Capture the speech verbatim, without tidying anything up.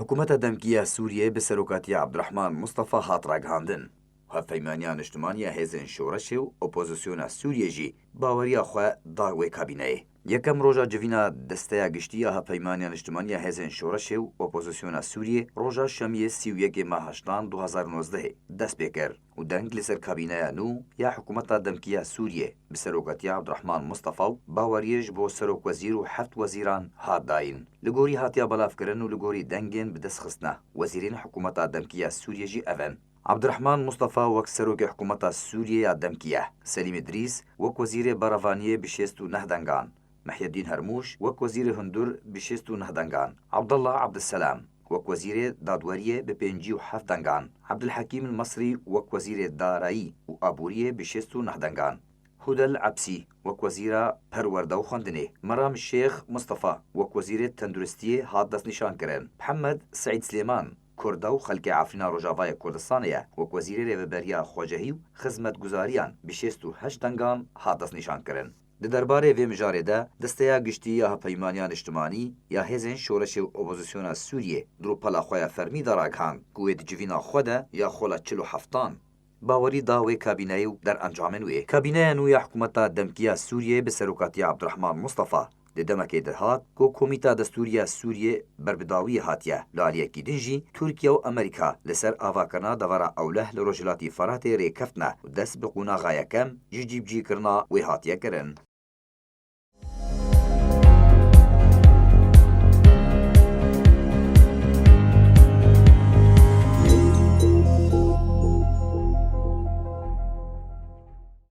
Hikûmeta demkî ya Sûriyê bi serokatiya Abdurrahman Mustafa hat ragihandin. Hevpeymaniya Niştimanî ya Hêzên Şoreşê û Opozisyona Sûriyê jî baweriya xwe da wê kabîneyê. Yekem roja civîna Desteya Giştî ya Hevpeymaniya Niştimanî ya Hêzên Şoreşê û Opozisyona Sûriyê roja Şemiyê sî û yekê meha heştan du hazar û nozdehê dest pê kir û deng li ser kabîneya nû ya hikûmeta demkî ya Sûriyê bi serokatiya Abdurrahman Mustafa û baweriyê ji bo serokwezîr û heft wezîran hat dayîn. Li gorî hatiya belavkirin û li gorî dengên bi dest xistine, wezîrên hikûmeta demkî ya Sûriyê jî ev in: Abdurrahman Mustafa wek serokê hikûmeta Sûriyê ya demkî ye, Selîm Îdrîs wek wezîrê berevaniyê bi şêst û neh dengan, Mehyedîn Hermûş wek wezîrê hundur bi şêst û neh dengan, Abdullah Abdulselam wek wezîrê dadweriyê bi pêncî û heft dengan, Abdulhekîm El Mesrî wek wezîrê darayî û aboriyê bi şêst û neh dengan, Hudel Ebsî wek wezîra perwerde û xwendinê, Meram Şêx Mustafa wek wezîrê tenduristiyê hat destnîşankirin, Mihemed Seîd Silêman, Kurda û xelkê Efrîna Rojavayê Kurdistanê ye, wek wezîrê rêveberiya xwecehî û xizmetguzariyan bi şêst û heşt dengan hat destnîşankirin. Di derbarê vê mijarê de, Desteya Giştî ya Hevpeymaniya Niştimanî ya Hêzên Şoreşê û Opozisyona Sûriyê di rûpela xwe ya fermî de ragihand ku wê di civîna xwe de ya xola çil û heftan bawerî da wê kabîneyê û derencamên wê. Kabîneya nû ya hikûmeta demkî ya Sûriyê bi serokatiya Abdurrahman Mustafa di demekê de hat ku Komîta Destûrî ya Sûriyê berbidawiyê hatiye, li aliyekî din jî Tirkiye û Amerîka li ser avakirina devera ewleh li Rojhilatî Feratê rêkeftine û dest bi qonaxa yekem ji cîbicîkirina wê hatiye kirin.